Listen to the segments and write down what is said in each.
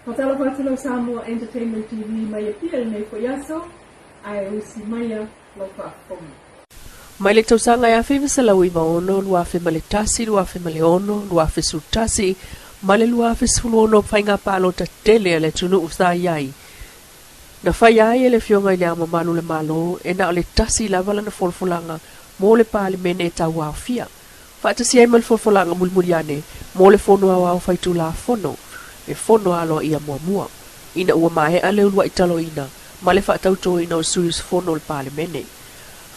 Faatalofa atu lau Samoa Entertainment TV mai Apia i lenei foi aso, ae usi maia lau faafofoga. Mai le tausaga e 1996, 2001, 2011 ma le 2016 faiga palota tele a le atunuu sa i ai. Na faia ai e le Afioga i Le Ao Mamalu o le Malo e na o le tasi lava lana folafolaga mo le Palemene e tauaofia. Faatasi ai ma le folafolaga mulimuli ane mo le Fono Aoao Faitulafono, le Fono Aloaia muamua, ina ua maea le uluai taloina ma le faatautoina o sui usufono o le Palemene.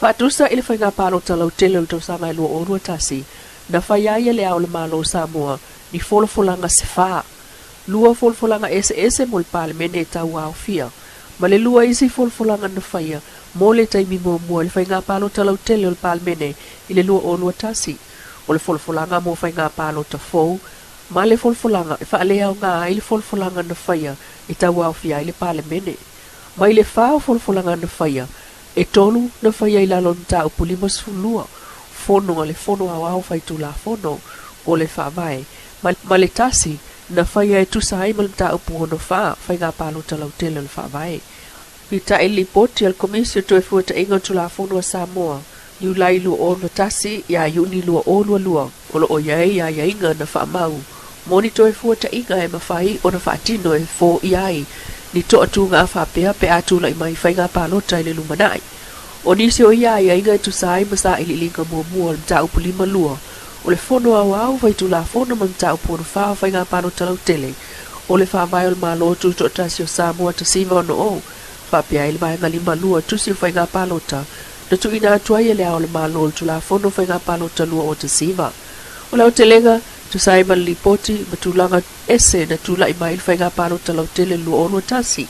Faatusa i le faiga palota lautele o le tausaga e 2021, na faia ai e Le Ao o le Malo o Samoa ni folafolaga se fa, lua folafolaga eseese mo le Palemene e tauaofia, ma le lua isi folafolaga na faia mo le taimi muamua i le faiga palota lautele o le Palemene i le 2021, o le folafolaga mo faiga palota fou ma le folafolaga e faaleaoga ai le folafolaga na faia e tauaofia ai le Palemene. Mai le fa o folafolaga na faia, e tolu na faia i lalo o le Mataupu 52, Fono a le Fono Aoao Faitulafono o le Faavae, ma le tasi na faia e tusa ai ma le Mataupu 64, Faiga Palota Lautele o le Faavae. Peitai le lipoti a le Komisi o Toefuataiga o Tulafono a Samoa, Iulai 2021 ia Iuni 2022, o lo o i ai aiaiga na faamau mo ni toefuataiga e mafai ona faatino e foia ai ni toatuga faapea pe a tulai mai faiga palota i le lumanai. O nisi o ia aiaiga e tusa ai ma sailiiliga muamua o le Mataupu 52 o le Fono Aoao Faitulafono ma le Mataupu 64 o Faiga Palota Lautele o le Faavae o le Malo Tutoatasi o Samoa 1960, faapea ai le Vaega 52 Tusi o Faiga Palota na tuuina atu ai e Le Ao o le Malo le Tulafono o Faiga Palota 2019. O le aotelega, tusa ai ma le Lipoti ma tulaga ese na tulai mai i le Faiga Palota Lautele 2021,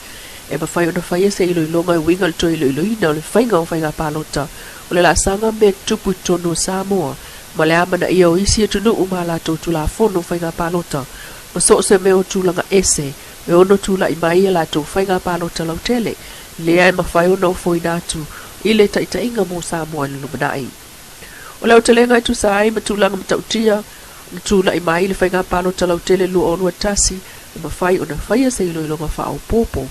e mafai ona faia se iloiloga e uiga i le toe iloiloina o le faiga o faiga palota o le laasaga mea tutupu i totonu o Samoa ma le amanaia o isi atunuu ma a latou Tulafono o Faiga Palota ma so o se mea o tulaga ese e ono tulai mai a latou faiga palota lautele lea e mafai ona ofoina atu i le taitaiga mo Samoa i le lumanai. O le aotelega e tusa ai ma tulaga matautia na tulai mai i le faiga palota lautele 2021 e mafai ona faia se iloiloga faaopoopo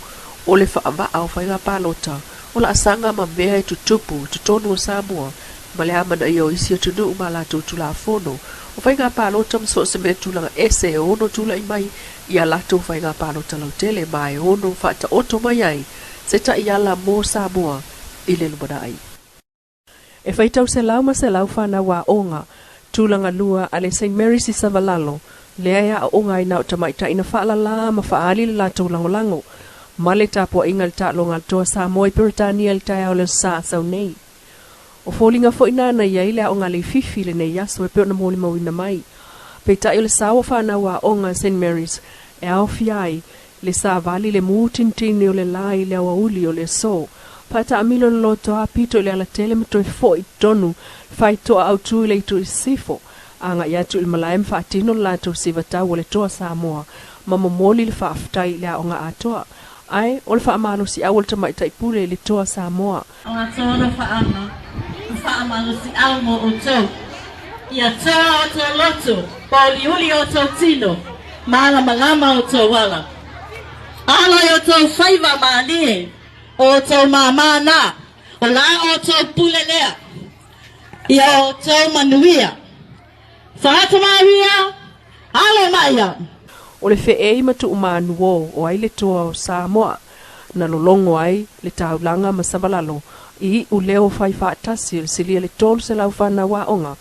o le faavaa o faiga palota o laasaga ma mea e tutupu i totonu o Samoa ma le amanaia o isi atunuu ma a latou Tulafono o faiga palota ma so o se mea tulaga ese e ono tulai mai i a latou faiga palota lautele ma e ono faataoto mai ai se taiala mo Samoa i le lumanai. E faitau selau ma selau fanau aoga tulaga lua a le Saint Mary's i Savalalo, lea e aooga ai na o tamaitai na faalalā ma faaali le latou lagolago ma le tapuaiga i le taaloga a le Toa Samoa i Peretania i le taeao le Aso Sa a sau nei. O foliga foi na na i ai le aoga leififi i lenei aso e pei ona molimauina mai. Peitai o le sao o fanau aoga a Saint Mary's e aofia ai le savali, le mutinitini o le la i le aoauli o le aso, faataamilo le loto apito i le alatele ma toe foi i totonu le faitoa autu i le itu i sisifo, agai atu i le malae ma faatino le latou sivatau o le Toa Samoa ma momoli le faafetai i le aoga atoa. Ae o le faamalosiau o le tamaitai pule i le Toa Samoa. O atoa na whaanga, i whaamalosiau mo outou. Ia toa outou loto, pōuliuli outou tino, mālamalama outou ala. Alo i outou faiva mālie, o outou māmā nā, o la outou pule lea, ia outou manuia. Whaatamaria, alo maia! O le feei ma tuumanuō o ai le Toa o Samoa, na lologo ai le taulaga ma Savalalo i iʻu leo fai faatasi o le silia le 300 fanau aoga.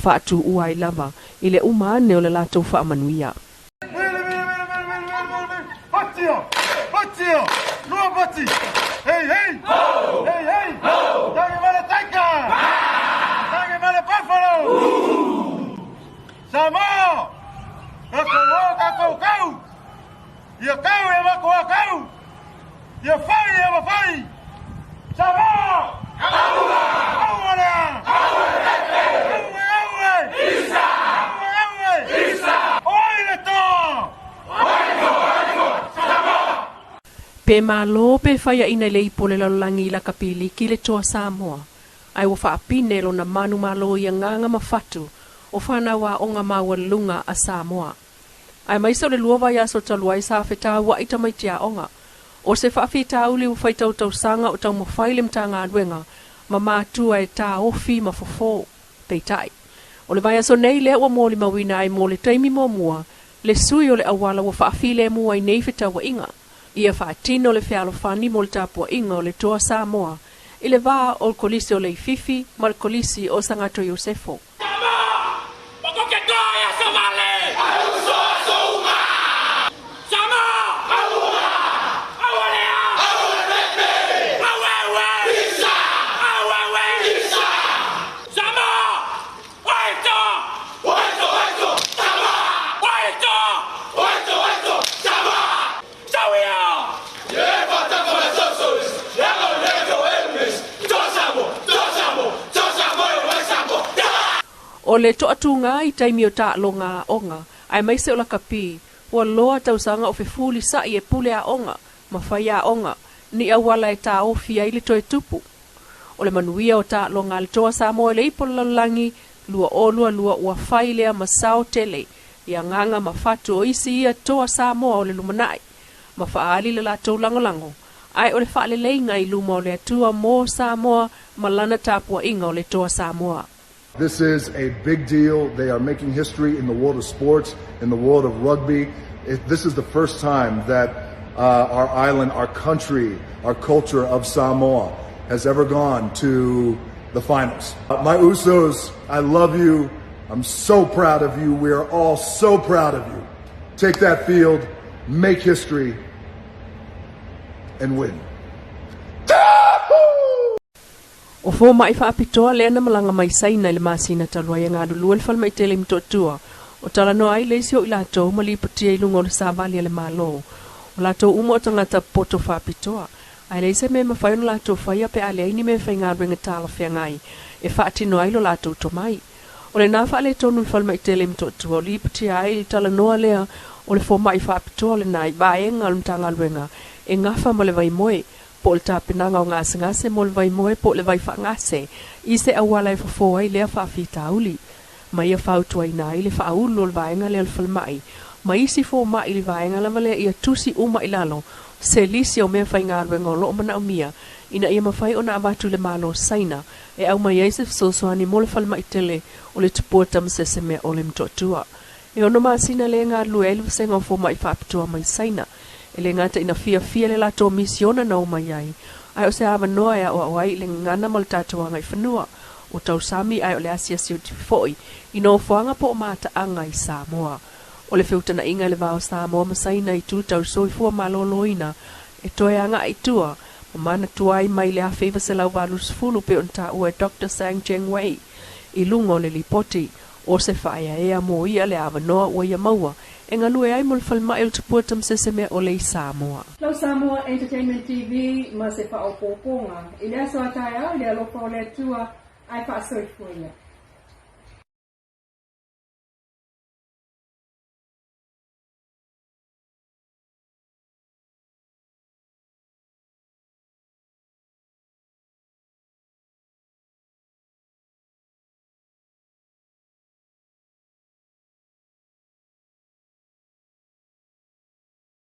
faatuua ai lava i le uma ane o le latou faamanuia. Pe malo pe faiaʻina i le ipu o le lalolagi i lakapi liki le Toa Samoa, ae ua faapine lona manumalo i agaga ma fatu o fanau aoga maualuluga a Samoa. Aemaise o le lua vaiaso talu ai sa fetauaʻi tamaiti aoga. O se faafitauli ua faitau tausaga o taumafai le Matagaluega ma matua e taofi ma fofo. Peitai, o le vaiaso nei lea ua molimauina ai mo le taimi muamua le sui o le auala ua faafilemu ai nei fetauaiga. Ia faatino le fealofani mo le tapuaiga o le Toa Samoa i le va o le Kolisi o Leififi ma le Kolisi o Sagato Iosefo. O le toatuga i taimi o taaloga aoga, aemaise o lakapi, ua loa tausaga o fefulisaʻi e pule aoga ma faiaoga ni auala e taofi ai le toe tupu. O le manuia o taaloga a le Toa Samoa i le Ipu o le Lalolagi 2022 ua fai lea ma sao tele i agaga ma fatu o isi ia Toa Samoa o le lumanai ma faaali le latou lagolago ae o le faaleleiga i luma o le Atua mo Samoa ma lana tapuaiga o le Toa Samoa. This is a big deal. They are making history in the world of sports, in the world of rugby. This is the first time that our island, our country, our culture of Samoa has ever gone to the finals. My Usos, I love you. I'm so proud of you. We are all so proud of you. Take that field, make history, and win. O fomai faapitoa lea na malaga mai Saina i le masina talu ai e galulue i le falemai tele i Motootua, o talanoa ai le isi o i latou ma lipotia i luga o le savali a le Malo. O latou uma o tagata poto faapitoa, ae leai se mea e mafai ona latou faia pe a leai ni mea faigaluega talafeagai e faatino ai lo latou tomai. O lena faaletonu i le falemai tele i Motootua o lipotia ai le talanoa lea o le fomai faapitoa lena i vaega o le Matagaluega e gafa ma le vaimoe po o le tapenaga o gasegase mo le vaimoe po o le vai faagase i se auala e fofo ai lea faafitauli ma ia fautuaina ai le faaulu o le vaega lea o le falemai ma isi fomai i le vaega lava lea ia tusi uma i lalo se lisi o mea faigaluega o lo o manaomia ina ia mafai ona avatu i le Malo o Saina e aumai ai se fesoasoani mo le falemai tele o le Tupua Tamasese Meaole Motootua. E ono masina lea e galulue ai le vasega o fomai faapitoa mai Saina. E le gata ina fiafia le latou misiona na omai ai, ae o se avanoa e aʻoaʻo ai i le gagana ma le tatou agaifanua o tausami ae o le asiasi atu foi i nofoaga po o mataaga i Samoa. O le feutanaʻiga i le va o Samoa ma Saina i tu tau soifua malōlōina e toe agaʻi i tua ma manatua ai mai le 1980 pei ona taua e Doctor Sang Cheng Wei i luga o le lipoti o se faaeaea mo ia le avanoa ua ia maua e galue ai mo le falemai o le Tupua Tamasese Meaole i Samoa. Lau Samoa Entertainment TV ma se faaopoopoga i le aso a taeao i le alofa o le Atua ae faasoifua ia.